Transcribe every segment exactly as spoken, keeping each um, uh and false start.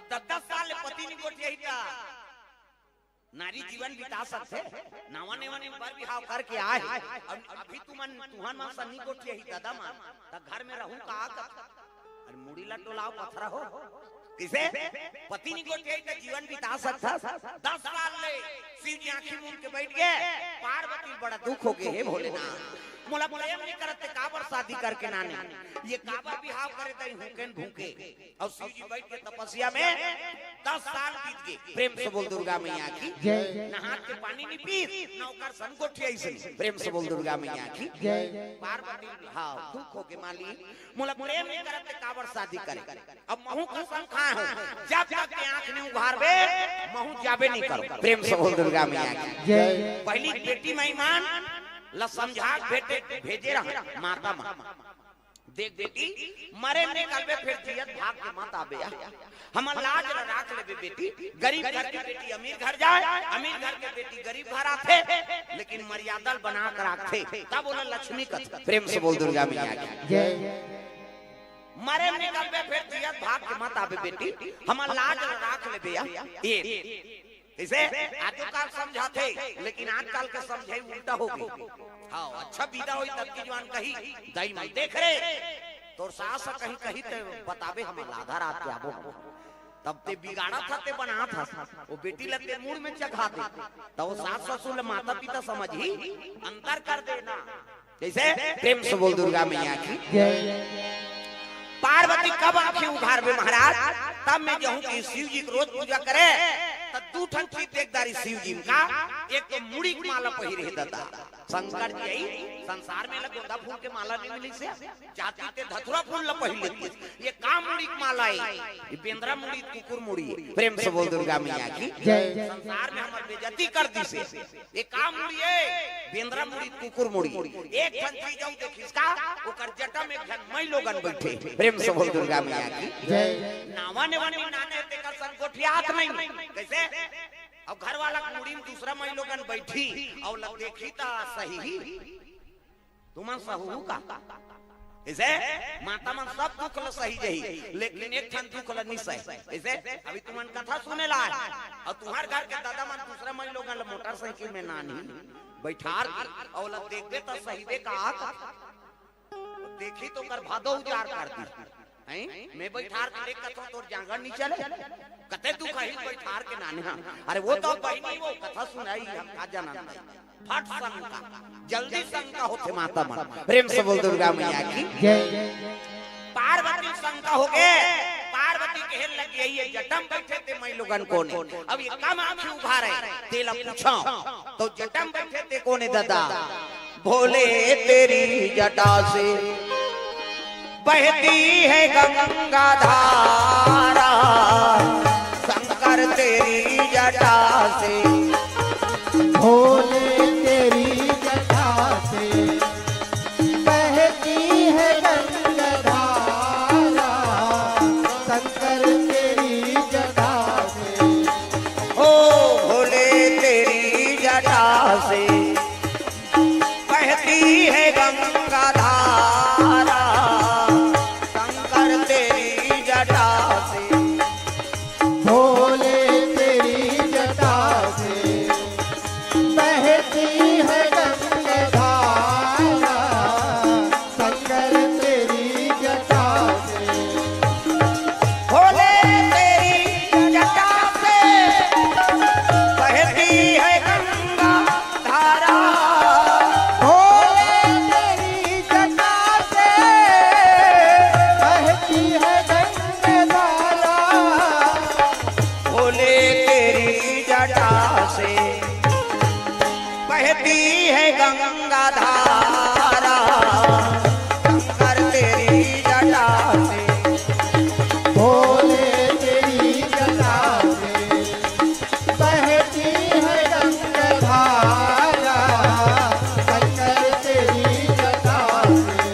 त दस साल ले पति नी गोठियाही त नारी जीवन बिता सकथे। नवा नेवा ने बर बिहाव करके आए हे। अब अभी तुमन, तुहन मन सन नी गोठियाही दादा मन, त घर में रहूं का कथे? अरे मुड़ी ला टोलाव पथरा हो। कइसे? पति नी गोठियाही त जीवन बिता सकथस। दस साल ले शिव जी आंखी मूंद के बइठ गे, पार्वती ल बड़ा दुख हो गे, हे भोलेनाथ, मोला प्रेम नी करत ते काबर शादी करके नाने? ये काबर बिहाव करे तई हुकेन भूके? अउ शिव जी बइठ के तपस्या में दस साल बीत गे। प्रेम से बोल दुर्गा मैया की जय। नहात के पानी नी पीस, न ओकर सन गोठियाइस। प्रेम से बोल दुर्गा मैया की जय। पार्वती, हाँ, दुख हो गे, माली, मोला प्रेम नी करत ते काबर शादी करे? अब महूं कसम खाए हों, जब तक के आंख नी उघारबे, महूं जाबे नी करों। प्रेम से बोल दुर्गा मैया की जय। पहली बेटी माई मन ला समझा के भेजे, भेजे रहा माता मन। देख बेटी, मरे निकलबे फेर जियत भाग के मत आबे। हमर लाज ल राख लेबे बेटी। गरीब घर के बेटी अमीर घर जाए, अमीर घर के बेटी गरीब घर आथे, लेकिन मर्यादा ल बना के राखथे, तब ओला लक्ष्मी कथे। प्रेम से बोल दुर्गा मैया की जय। मरे निकलबे फेर जियत भाग के मत आबे बेटी, हमर लाज ल राख लेबे। ये कइसे? आजो काल समझाथे, लेकिन आजकाल के समझई उल्टा हो गे। हाँ, अच्छा बिदा होई तब की जुवान कही, "दाई माई देख रे, तोर सास ह कहीं कही त बताबे, हमन ला आधा रात के आबो।" तब ते बिगाड़त हस, ते बनात हस, वो बेटी ल ते मूड़ में चघा दे, त वो सास ससुर ल माता पिता समझही, अंतर कर देना। कइसे? प्रेम से बोल दुर्गा मैया की जय। पार्वती कब आंखी उघारबे महाराज? तब मैं जाहूं कि शिव जी के रोज पूजा करे, त दू ठन चीज देख डारी शिव जी म का, एक तो मुड़ी के माला पहिरे हे दादा। शंकर जी आई संसार में ला गोंदा फूल के माला नी मिलिस हे, जाती ते धतुरा फूल ला पहिर लेतिस। ये का मुड़ी के माला हे? ये बेंदरा मुड़ी, कुकुर मुड़ी हे। प्रेम से बोल दुर्गा मैया की जय। संसार में हमर बेइज्जती कर दिस हे। ये का मुड़ी हे? बेंदरा मुड़ी, कुकुर मुड़ी। एक ठन चीज अउ देखिस का, ओकर जटा में एक झन माईलोगन बइठे। प्रेम से बोल दुर्गा मैया की जय। नावा नेवा नी नाने तेकर सन गोठियात नहीं। कइसे? अब घर वाला के मुड़ी में दूसरा माईलोगन बइठही अउ ल देखही त सही। तुमन सहू का? कइसे? माता मन सब दुख ल सही जही, लेकिन एक ठन दुख ल नी सहे। कइसे? अभी तुमन कथा सुने ला आए, अउ तुंहर घर के दादा मन दूसरा माईलोगन ल मोटरसाइकिल में नानही, बइठार के, अउ ल देखबे त सहीबे का? देखही त ओकर भादो उजार कर दिही। हैं? मैं बइठार के लेके कथों तोर जांगर नी चले? कते दुख आही बइठार के नाने हा। अरे वो तो बहिनी वो कथा सुनाही, हम का जानन नहीं। फट शंका, जल्दी शंका होथे माता मन। प्रेम से बोल दुर्गा मैया की जय। पार्वती शंका हो गे, पार्वती कहे लगी, "ये जटा म बइठे ते माईलोगन कोन हे?" अब ये कम आंखी उघारे, तेला पूछों, त जटा म बइठे ते कोन हे दादा? भोले तेरी जटा से बहती है गंगा धारा, शंकर तेरी जटा से। भोले तेरी जटा से बहती है गंगा धारा, शंकर तेरी जटा से। ओ भोले तेरी जटा से बहती है गंगा धारा, शंकर तेरी जटा से। भोले तेरी जटा से बहती है गंगा धारा, शंकर तेरी जटा से। भोले तेरी जटा से बहती है गंगा धारा। भोले तेरी जटा से बहती है गंगा धारा। भोले तेरी जटा से बहती है गंगा धारा, शंकर तेरी जटा से। भोले तेरी जटा से बहती है गंगा धारा, शंकर तेरी जटा से।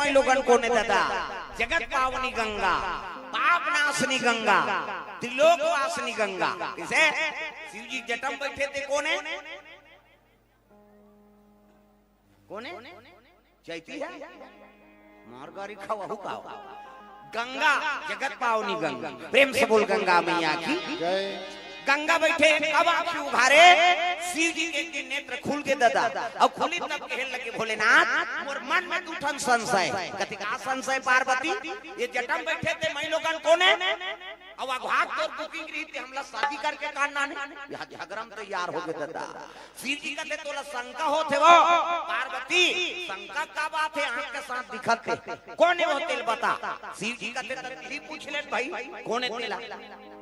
माई लोगन कोन ए ददा? जगत पावनी गंगा, पाप नाशनी गंगा, त्रिलोक वासनी गंगा। कइसे? शिव जी जटा म बइठे ते कोन ए? कोन ए? चैती हे? मार गारी खवाहू का? गंगा, जगत पावनी गंगा। प्रेम से बोल गंगा मैया की। जय। गंगा बइठे, अब आप शिव उघारे, शिव जी के, के नेत्र खुल गे ददा। अउ खुलिस तब कहे लगे भोलेनाथ, मोर मन में दू ठन संशय। कथे का संशय पार्वती? ए जटा म बइठे ते माई लोगन कोन ए? अउ अघात तोर booking रहिस ते हमला शादी करके का नाने? इहाँ झगरा म तैयार होगे ददा। शिव जी कथे तोला शंका होत हे वो? पार्वती, शंका का बात हे? आँख के साथ दिखत हे। कोन ए वो तेला बता। शिव जी कथे त तिही पूछ ले भाई, कोन ए तेला?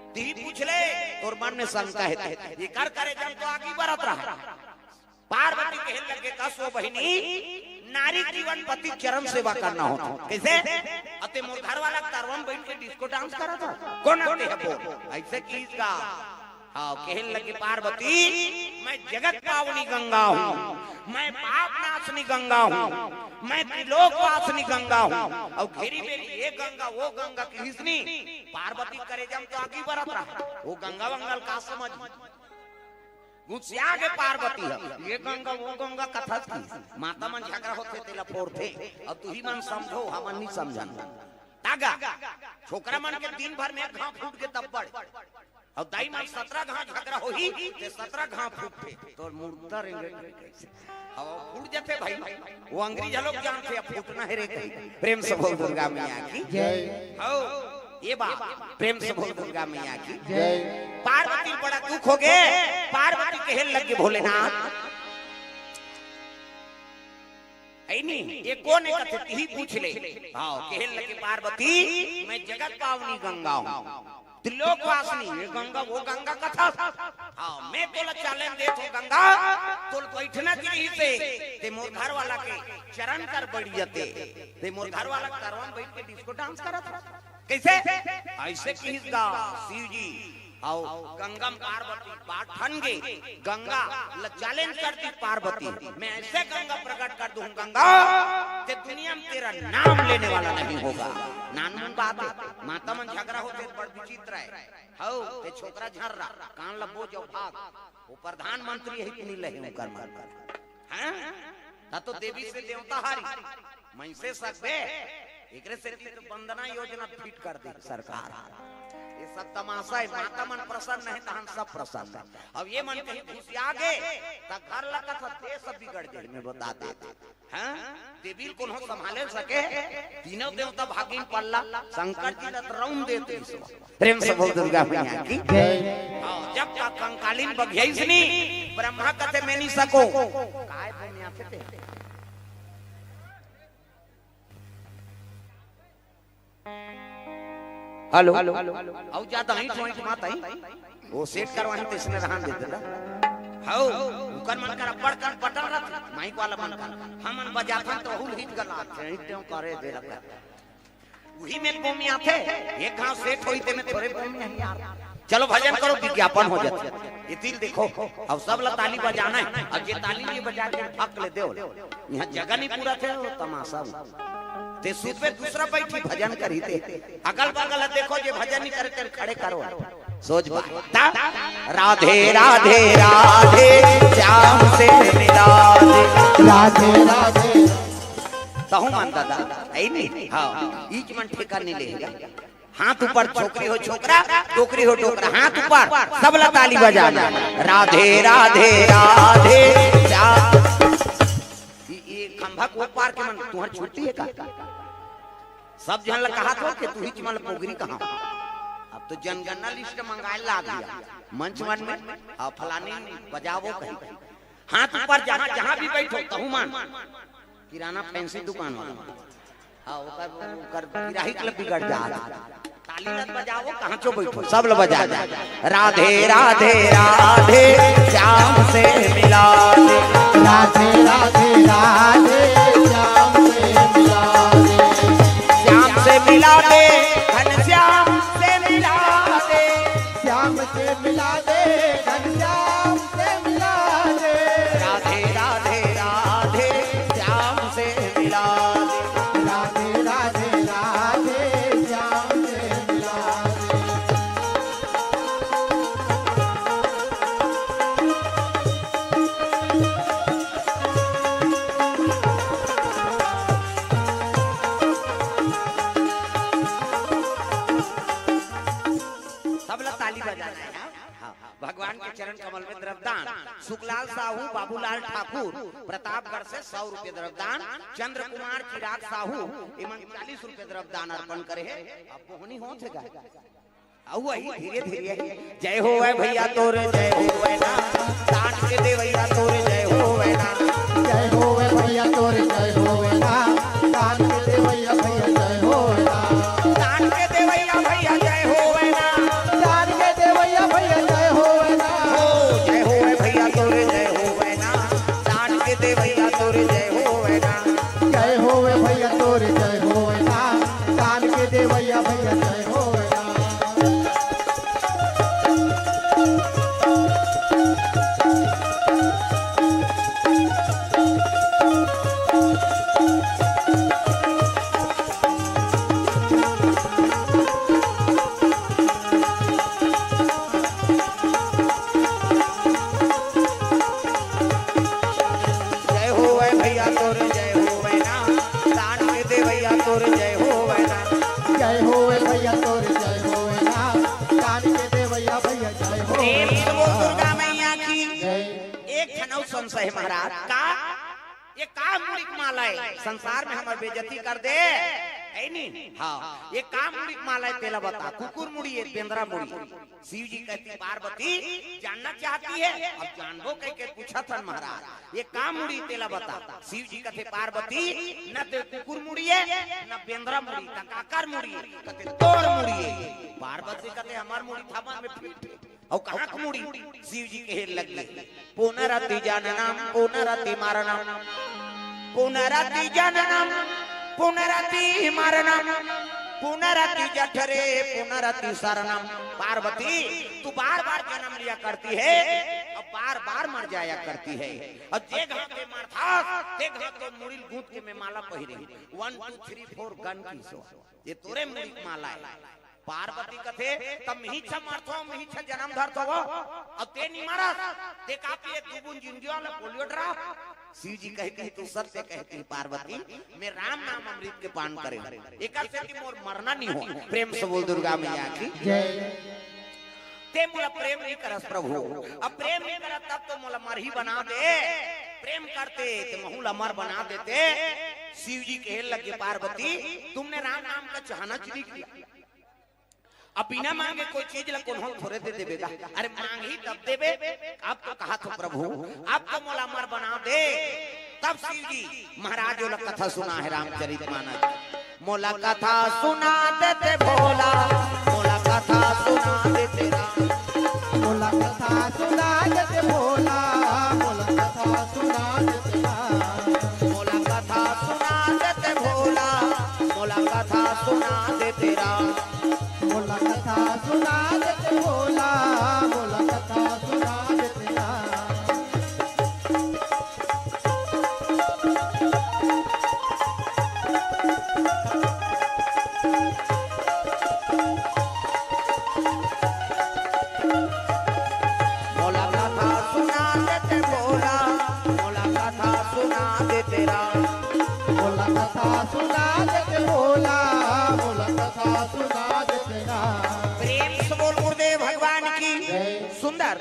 तिही पूछ ले, तोर मन में शंका हे ते। एकर करेजा म तो आगी बरत रहा। पार्वती कहे लगे कस वो बहिनी, नारी जीवन पति चरण सेवा करना होथे। कइसे? अते मोर घर वाला तरवा म बइठ के disco dance करत हे। कोन आते हे बोल? अइसे किहिस गा। हाँ, कहे लगे पार्वती, मैं जगत पावनी गंगा हूँ, मैं पाप नाशनी गंगा हूँ, मैं त्रिलोक वासनी गंगा हूँ। अउ घेरी बेरी ए गंगा, वो गंगा किहिस नी, पार्वती करेजा म तो आगी बरत रहा। वो गंगा वंगा ल का समझ? गुस्सिया गे पार्वती ह, ए गंगा, वो गंगा कथस किहिस। माता मन झगरा होथे, तेला फोरथे। अउ तुही मन समझो, हमन नी समझन। त गा, छोकरा मन के दिन भर में एक घांव फूट गे तब बड़। अउ दाई मन सतरा घांव झगरा होही, ते सतरा घांव फूटथे। तोर मुर्दा रेंगे कइसे? अउ फूट जथे भाई। वो अंगरी घलोक जानथे, अब फूटना हे रे कही। प्रेम से बोल दुर्गा मैया की। जय। हौ, ए बा, प्रेम से बोल दुर्गा मैया की। जय। पार्वती ल बड़ा दुख होगे। पार्वती कहे लगे भोलेनाथ, हे नी, ए कोन ए कथे तिही पूछ ले। हाँ, कहे लगे पार्वती, मैं जगत पावनी गंगा हूँ, त्रिलोक वासनी, ए गंगा, वो गंगा कथस। हाँ, मैं तोला challenge देत हूँ गंगा, तोला बइठना च रहिस हे, ते मोर घर वाला के चरण कर बइठ जते, ते मोर घर वाला तरवा म बइठ के disco dance करत हे। कइसे? अइसे किहिस गा शिव जी। अउ गंगा म पार्वती बात ठन गे, गंगा ल challenge कर दिस पार्वती, मैं अइसे गंगा प्रकट कर दूं गंगा, ते दुनिया म तेरा नाम लेने वाला नहीं होगा। नानमुन बात हे, माता मन झगरा होथे बड़ विचित्र हे। हौ, ते छोकरा झर्रा, कान ल बोज अउ भाग। वो प्रधानमंत्री हे कि नी लहे उनकर मन। हाँ? त तो देवी से देवता हारी। मइसे सकबे, एकरे सेती तो वंदना योजना fit कर दे सरकार। ए सब तमासा हे, माता मन प्रसन्न हे, तहन सब प्रसन्न हे। अब ए मन कहीं घुसिया गे, त घर ल कथस देश बिगड़ जाही, मैं बता देत हूँ। हाँ? देवी ल कोनो संभाले सके, तीनों देवता भागिन पल्ला, शंकर जी ल त रउंद देत रिहिस। प्रेम से बोल दुर्गा मैया की। जय। हाँ, जब का कंकालिन बघियाइस नी, ब्रह्मा कथे मैं नी सकों। काय बनिया थे ते? Hello। अउ जादा ईंट वाइट मत आई। वो set करवाही त इसने रहन दे देला। हौ, उकर मन कर अब्बड़ कन बटन रख, mic वाला मन कर। हमन बजाथन त ओहू ल हिच गला, हिच देव करे दे रखा। उही में बोमी आथे, एक घांव set होई ते में थोरे बोमी आही यार। चलो भजन करो, विज्ञापन हो जाथे। ए तीर देखो, अब सब ल ताली बजाना हे। अब जे ताली नइ बजा के फक ले देव। इहाँ जगह नइ पूरा थे, वो तमासा में। ते सुतबे दूसरा बइठी भजन करही ते। अगल बगल देखो, जे भजन नइ करे ते खड़े करो। सोच बा। ता, राधे, राधे, राधे, श्याम से मिला दे। राधे, राधे। तहूँ मन दादा, हे नी? हाँ, ईच मन ठेका नइ लेगा। हाथ ऊपर, छोकरी हो छोकरा, डोकरी हो डोकरा, हाथ ऊपर, सब ल ताली बजाना। राधे, राधे, राधे, श्याम। ये, ये खंभा को पार के मन, तुम्हार छुट्टी हे का? सब झन ल कहा थो कि तुही मन ल पोगरी कहा। अब तो जनगणना list मंगाए लाग गया। मंच मन में, आ, फलानी बजावो कहीं। हाथ ऊपर, जहाँ, जहाँ भी बइठो, तहूँ मन। किराना fancy दुकान वाला। हाँ, ओकर, ओकर गिराही के बिगड़ जा। ताली मत बजाओ, कहाँ चो बइठो, सब ल बजा जा। राधे, राधे, राधे, श्याम से मिला दे। राधे, राधे, राधे, श्याम से मिला दे। श्याम से मिला दे, घनश्याम से मिला दे। श्याम से मिला दे, घनश्याम से मिला दे। राधे, राधे, राधे, श्याम से मिला दे। राधे, हाँ, भगवान के चरण कमल में द्रव्यदान। सुखलाल साहू, बाबूलाल ठाकुर, प्रतापगढ़ से सौ रुपये द्रव्यदान। चंद्र कुमार, चिराग साहू, इमन चालीस रुपये द्रव्यदान अर्पण करे हे। अब मोहनी होत हे गा। अउ वही धीरे धीरे ही। जय होवै भैया तोर जय होवै ना, दान के देवैया तोर जय होवै ना। जय होवै भैया तोर जय होवै ना, दान के देवैया भैया जय होवै ना। दान के देवैया भैया जय होवै ना। दान के देवैया भैया जय होवै ना। ओ जय होवै भैया तोर जय होवै ना, दान के देवैया तोर जय होवै ना। जय होवै भैया तोर जय होवै ना, दान के देवैया भैया जय होवै ना। जय होवै भैया तोर जय होवै ना, दान के देवैया तोर जय होवै ना। जय होवै भैया तोर जय होवै ना, दान के देवैया भैया जय होवै प्रेम से बोल ना। दुर्गा मैया की। जय। एक ठन अउ संशय महाराज का, ये का मुड़ी के माला हे? संसार में हमर बेइज्जती कर दे, हे नी? हाँ, ये का मुड़ी के माला हे तेला बता। कुकुर मुड़ी हे, बेंदरा मुड़ी हे। शिव जी कहती, "पार्वती जानना चाहती है?" अब जानबो कह के पूछत हन महाराज, "ये का मुड़ी तेला बता?" शिव जी कहते, "पार्वती, न ते कुकुर मुड़ी हे, न बेंदरा मुड़ी, त काकर मुड़ी हे?" कहते, "तोर मुड़ी हे।" पार्वती कहते, "हमर मुड़ी थमन में फिट हे।" अउ कहाँ के मुड़ी? शिव जी कहे लगे, "पुनरपि जननम पुनरपि मरणम, पुनरपि जननम पुनरपि मरणम, पुनरपि जठरे पुनरपि शरणम।" पार्वती, तू बार बार जन्म लिया करती है और बार बार मर जाया करती है, और जे घाव ते मरथस ते घाव ते मुड़ी ल गूंथ के मैं माला पहिरे, वन टू थ्री फोर गन की सो, ये तोरे मुड़ी के माला हे। पार्वती कथे, "तब मिही छ मरथो, मिही छ जन्म धरथो वो, अउ ते नी मरस, ते का पिए दू बूंद जिंदगी वाला पोलियो ड्रॉप?" शिव जी कहती, "तू सत्य कहती पार्वती, मैं राम नाम अमृत के पान करे, एकर सेती मोर मरना नी हो।" प्रेम से बोल दुर्गा मैया की। जय। ते मोला प्रेम नी करस प्रभु, अब प्रेम नी करस तब तो मोला मरही बना दे, प्रेम करते ते महू ला अमर बना देते। शिव जी कहे लगे, "पार्वती, तुमने राम नाम का चाहना च नी किया।" अब बिना मांगे कोई चीज ला कोनो थोरे दे देबे गा। अरे मांगही तब देबे। अब तो कहा थो प्रभु, अब तो मोला अमर बना दे। तब शिव जी महाराज ओला कथा सुना हे रामचरित मानस। मोला कथा सुना देते भोला, मोला कथा सुना देते राम। मोला कथा सुना देते भोला, मोला कथा सुना देते राम। मोला कथा सुना देते भोला, मोला कथा सुना देते राम। मोला कथा सुना देते भोला, मोला कथा सुना देते राम। मोला कथा सुना देते भोला, मोला कथा सुना देते राम। मोला कथा सुना देते भोला, मोला कथा सुना देते राम। प्रेम से बोल गुरुदेव भगवान की। जय। सुंदर।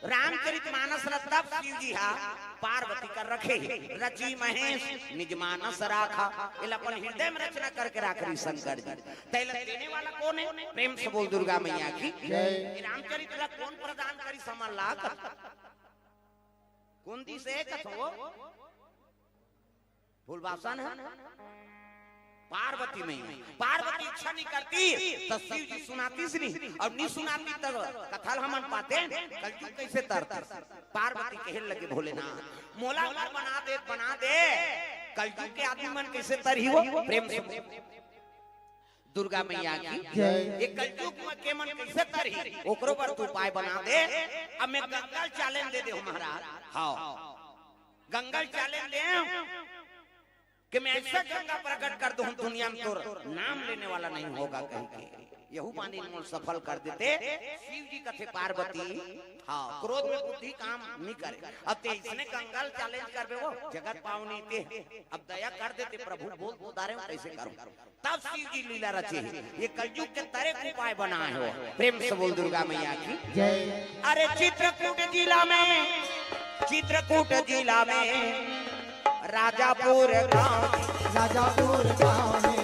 रामचरित मानस ल तब शिव जी हा पार्वती कर रखे हे, "रचि महेश निज मानस राखा।" एला अपन हृदय में रचना करके राख रही शंकर जी। तैला देने वाला कौन है? प्रेम से बोल दुर्गा मैया की। जय। ये रामचरित ला कौन प्रदान करी समझ ला? कौन दिस हे कथो? फूलबासन हे? पार्वती में। पार्वती इच्छा नहीं करती तो शिव जी सुनातीस नहीं, और नहीं सुनाती तो कथा ल हमन पाते, कलयुग कैसे तरते? पार्वती कहे लगे, "भोलेनाथ, मोला अमर बना दे, बना दे, कलयुग के आदमी मन कैसे तरही हो?" प्रेम से दुर्गा मैया की। जय। ये कलयुग में के मन कैसे तरही, ओकरो बर तू उपाय बना दे। अब मैं गंगा ल challenge दे दे हूँ महाराज। हाँ, गंगा ल challenge दे हूँ कि मैं ऐसा गंगा प्रकट कर दूँ दुनिया में तोर नाम लेने वाला नहीं होगा कह के। यहू बानी मोल सफल कर देते। शिव जी कथे पार्वती, हाँ, क्रोध में बुद्धि काम नहीं करे। अब ते इसने कंगाल चैलेंज करबे वो जगत पावनी ते। अब दया कर देते प्रभु, बोल तो डारे हूँ, कैसे करूँ? तब शिव जी लीला रचे हे। ये कलयुग के तरे उपाय बनाए हो। प्रेम से बोल दुर्गा मैया की। जय। अरे चित्रकूट जिला में, चित्रकूट जिला में राजापुर गांव, राजापुर गांव में।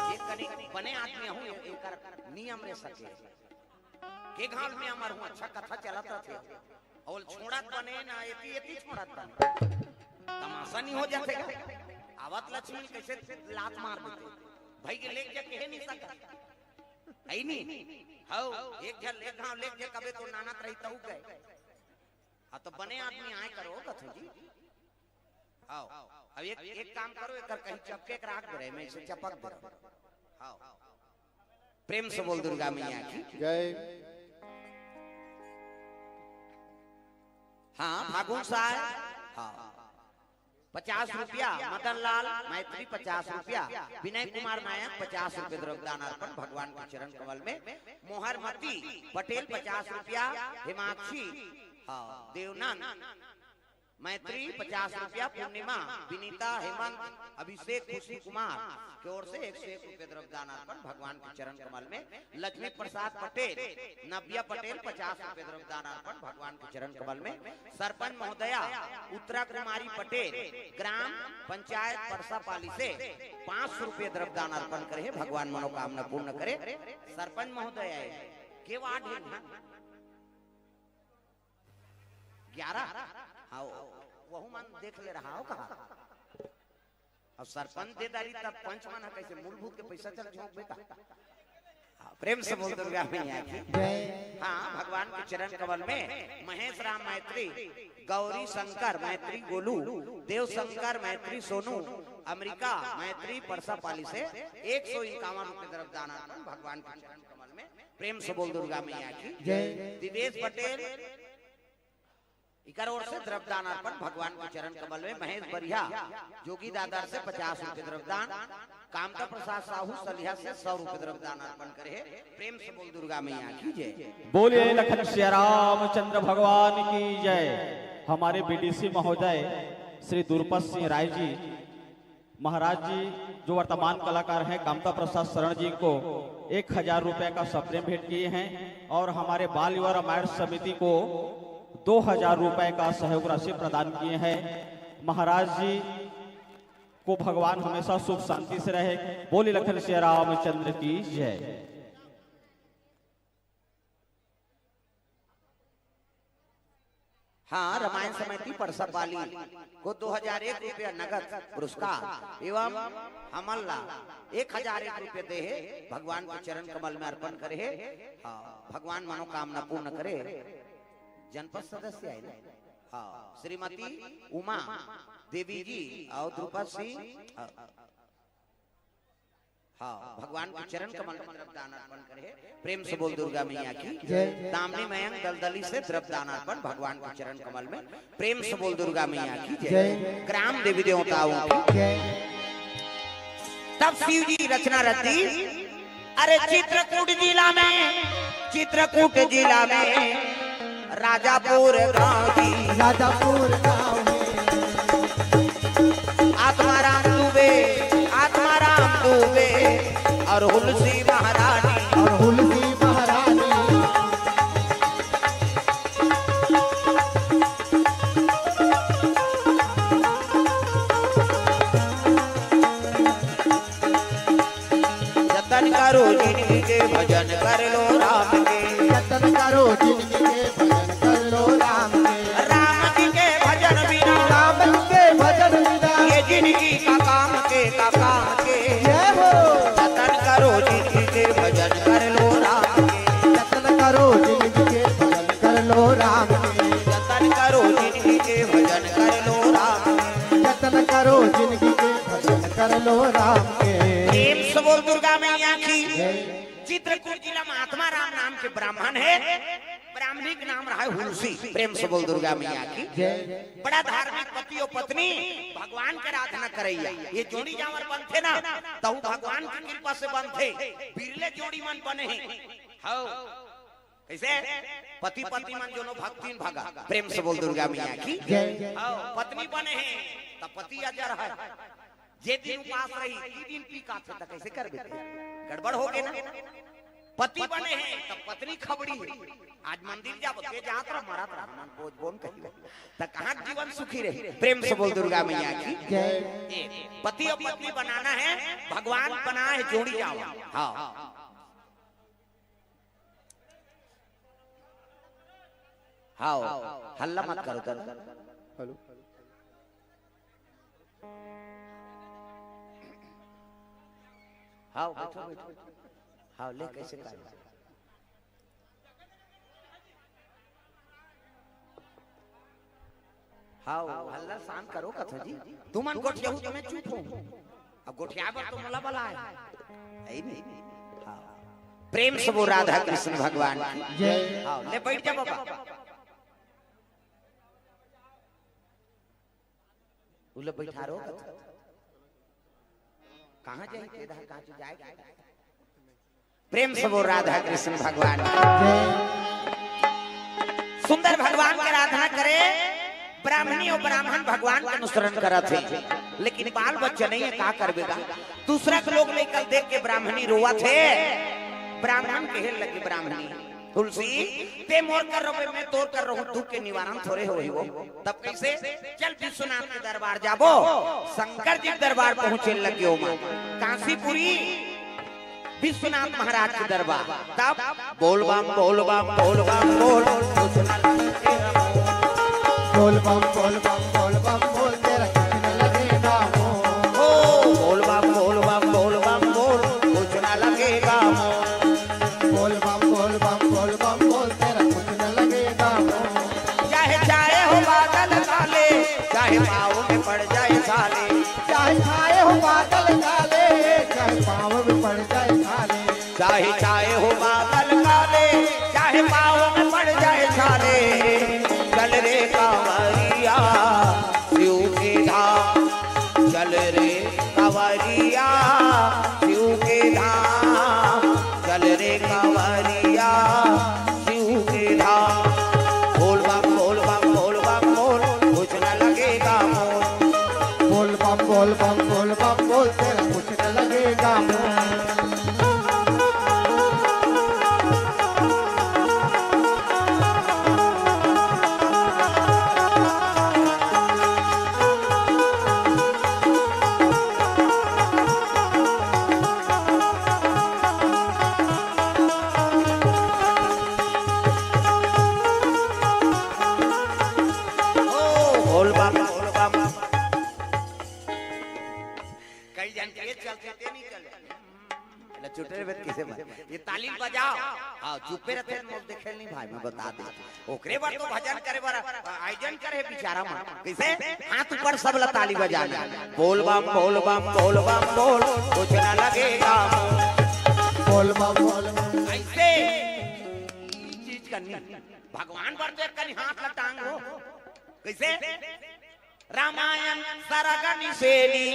ये कनी बने आदमी हूँ, एकर नियम रे सके। के घाल में अमर हूँ, अच्छा कथा चलत रथे। अउ छोड़त बने ना, एती, एती छोड़त बने। तमाशा नहीं हो जाथे का? आवत लक्ष्मी कैसे लात मार देथे। भाई के लेके कहे नहीं सकत। है नहीं? हौ, एक झन, एक घाव लेके कबे तो नानत रही तऊ गए। हाँ, तो बने आदमी आए करो कथू जी। आओ, अब एक, एक काम करो, एक कहीं चपके के राख दे रहे, मैं इसे चपक दे रहा हूँ। आओ, प्रेम से बोल दुर्गा मैया की। जय। हाँ, फागुन साय। हाँ, पचास रुपया, मदन लाल मैत्री पचास रुपया, विनय कुमार नायक पचास रुपये द्रव्य दान अर्पण भगवान के चरण कमल में। मोहरमती पटेल पचास रुपया, हिमाक्षी, हाँ, देवनंद मैत्री पचास रुपया, पूर्णिमा, विनीता, हेमंत, अभिषेक, खुशी कुमार के ओर से एक सौ एक रुपये द्रव्य दान अर्पण भगवान के चरण कमल में। लक्ष्मी प्रसाद पटेल, नव्या पटेल पचास रुपये द्रव्य दान अर्पण भगवान के चरण कमल में। सरपंच महोदया उत्तरा कुमारी पटेल, ग्राम पंचायत परसापाली से पाँच सौ रुपये द्रव्य दान अर्पण करे हे, भगवान मनोकामना पूर्ण करे। सरपंच महोदया के वार्ड हे ना? ग्यारह? हाँ, वहू मन देख ले रहा हो कहा। अब सरपंच दे डारी तब पंच मन ह कैसे मूलभूत के पैसा चल झोंक बेटा। हाँ, प्रेम से बोल दुर्गा मैया की। जय। हाँ, भगवान के चरण कमल में महेश राम मैत्री, गौरी शंकर मैत्री गोलू, देव शंकर मैत्री सोनू, अमेरिका मैत्री परसापाली से एक सौ इक्यावन रुपये द्रव्य दान अर्पण भगवान के चरण कमल में। प्रेम से बोल दुर्गा मैया की। जय। दिवेश पटेल, इकर ओर से द्रव्य दान अर्पण भगवान के चरण कमल में। महेश बरिया, जोगी दादर से पचास रुपये द्रव्य दान, कामता प्रसाद साहू सलिहा से सौ रुपये द्रव्य दान अर्पण करे हे। प्रेम से बोल दुर्गा मैया की जय। बोलिए लखन सिया रामचंद्र भगवान की जय। हमारे बीडीसी महोदय श्री दुर्पत सिंह राय जी महाराज जी जो वर्तमान कलाकार हैं कामता प्रसाद शरण जी को एक हजार रुपए का सप्रेम भेंट किए हैं और हमारे बाल युवा रामायण समिति को दो हजार रुपए का सहयोग राशि प्रदान किए हैं। महाराज जी को भगवान हमेशा सुख शांति से रहे। बोलिए लखन सिया रामचंद्र की जय। हाँ, रामायण समिति परसापाली को दो हजार एक रुपया नगद पुरस्कार एवं हमन ला एक हजार एक रुपया दे हे। भगवान के चरण कमल में अर्पण करे हे। हाँ, भगवान मनोकामना पूर्ण करे। जनपद सदस्य आए ना? हाँ, श्रीमती उमा देवी जी और द्रुपद सिंह, हाँ। हाँ, भगवान के चरण कमल में द्रव्य दान अर्पण करे हे। प्रेम से बोल दुर्गा मैया की जय। दामिनी मयंक दलदली से द्रव्य दान अर्पण भगवान के चरण कमल में। प्रेम से बोल दुर्गा मैया की जय। जय। ग्राम देवी देवताओं की जय। तब शिव जी रचना रची, अरे चित्रकूट जिला में, चित्रकूट जिला में राजापुर गांव जी। राजापुर गांव में। आत्माराम दुबे, आत्माराम दुबे और हुलसी महारानी। और हुलसी महारानी। जतन करो जिनगी के, भजन कर लो राम के। जतन करो जिनगी के, भजन कर लो राम के। राम जी के भजन बिना, राम जी के भजन बिना, ये जिनगी का काम के, का काम के। जय हो। जतन करो जिनगी के, भजन कर लो राम के। जतन करो जिनगी के, भजन कर लो राम के। जतन करो जिनगी के, भजन कर लो राम के। जतन करो जिनगी के, भजन कर लो राम के। प्रेम से बोल दुर्गा मैया की। जय। चित्रकूट जिला में आत्माराम नाम के ब्राह्मण हे। ब्राह्मणी के नाम रहा हुलसी। प्रेम से बोल दुर्गा मैया की। जय। बड़ा धार्मिक पति अउ पत्नी, भगवान के आराधना करइया। ये जोड़ी जांवर बनथे ना, तहू भगवान के कृपा से बनथे। बिरले जोड़ी मन बने हे। हव। कइसे? पति पत्नी मन जोनो भक्तिन भागा। प्रेम से बोल दुर्गा मैया की। जय। हव, पत्नी बने हे, त पति अजर हे। जे दिन उपास रही, ई दिन पी काथे, त कइसे करबे ते? गड़बड़ होगे ना। पति बने हे, त पत्नी खबड़ी हे। आज मंदिर जाबो, ते जात रह, मरत रह, हमन बोझ बोन कहिबे। त कहाँ जीवन सुखी रही? प्रेम से बोल दुर्गा मैया की। जय। ए, पति अउ पत्नी बनाना हे, भगवान बनाए हे जोड़ी जांवर। हव। हव, हल्ला मत करो दादा। हेलो। हव, बइठो, बइठो। हव, ले, कइसे कर? हव, हल्ला शांत करो कथो जी। तुमन गोठियाहू त मैं चुप हूँ। अब गोठियाए बर तो मोला बलाए। है नहीं? हव। प्रेम से बोल राधा कृष्ण भगवान की। जय। हव, ले बइठ जा बाबा। उले बइठारो कथो। कहाँ जाही? तेदा कहाँ जाए? प्रेम से बोल राधा कृष्ण भगवान। सुंदर भगवान के आराधना करे, ब्राह्मणी अउ ब्राह्मण भगवान के अनुसरण करत हे, लेकिन बाल बच्चा नहीं हे, का करबे गा? दूसरा के लोग लइका देख के ब्राह्मणी रोवत हे, ब्राह्मण कहे लगे ब्राह्मणी, तुलसी, ते मोर कर रहोगे, मैं तोर कर रहूं, दुख के निवारण थोरे होही वो। तब कइसे? चल विश्वनाथ के दरबार जाबो, शंकर जी के दरबार पहुंचे लगे ओमा। कांसीपुरी विश्वनाथ महाराज के दरबार। तब बोल बम, बोल बम, बोल बम, बोल, कुछ न लगेगा मोल। बोल बम, बोल बम, बोल बम, बोल, तेरा कुछ न लगेगा मोल। ओ, बोल बम, बोल बम, बोल बम, बोल, कुछ न लगेगा मोल। बोल बम, बोल बम, बोल बम, बोल, तेरा कुछ न लगेगा मोल। चाहे छाए हो बादल काले, चाहे पाँव में पड़ जाए छाले। चाहे छाए हो बादल काले, चाहे पाँव में पड़ जाए छाले। चाहे छाए हो बादल काले, चाहे पाँव में पड़ जाए छाले। चल रे कांवरिया शिव के धाम, चल रे कांवरिया शिव के धाम, चल रे कांवरिया शिव के धाम। बोल बम, बोल बम, बोल बम, बोल, कुछ न लगेगा मोल। बोल बम, बोल बम, बोल बम, बोल, तेरा कुछ न लगेगा मोल। ओ, बोल बम, बोल बम। कई जन के चलते ते नहीं चल। ले चुटे रे, कइसे बन? ये ताली बजाओ। हाँ, चुप्पे रहते हैं, मोल देखे नहीं भाई, मैं बता दे। ओकरे बर तो भजन करे बर आयोजन करे बिचारा मन। कइसे? हाथ ऊपर सब ला ताली बजाना। बोल बम, बोल बम, बोल बम, बोल, कुछ ना लगेगा। बोल बम, बोल बम। अइसे ई चीज करनी। भगवान बर तो एक कनी हाथ ला टांग हो। कइसे? रामायण सरग निसेनी,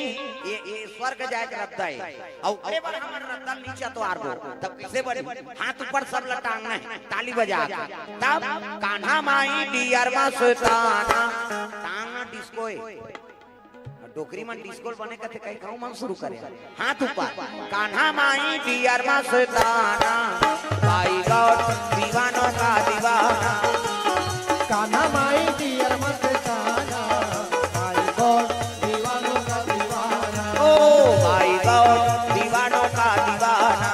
ये, ये स्वर्ग जाए के रद्दा हे। अउ ओकरे बर हमर रद्दा नीचा तो आरबो, तब कइसे बनी? हाथ ऊपर सब ला टांगना हे, ताली बजा के। तब कान्हा माई डियर मस्ताना, टांगना डिस्को हे। डोकरी मन डिस्को बने कथे, कहीं गाँव मन शुरू करे। हाथ ऊपर। कान्हा माई डियर मस्ताना, भाई गौर दीवानों का दीवाना। कान्हा माई डियर मस्ताना, भाई गौर दीवानों का दीवाना। ओ भाई गौर दीवानों का दीवाना।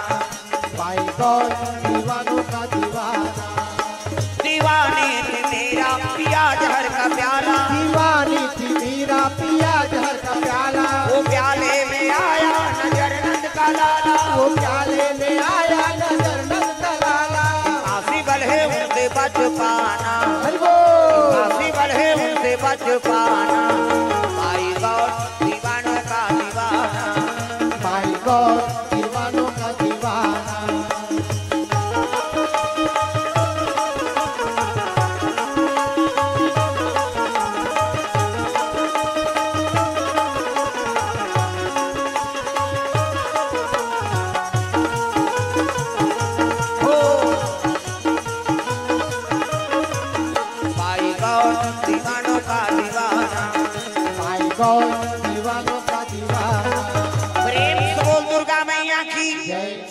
भाई गौर दीवानों का दीवाना। दीवानी थी मीरा पिया जहर का प्याला। दीवानी थी मीरा पिया जहर का प्याला। वो प्याले में आया नजर नंद का लाला। वो प्याले में आया नजर नंद का लाला। काशी बल है उनसे बच पाना। हरि बोल। काशी बल है उनसे बच पाना।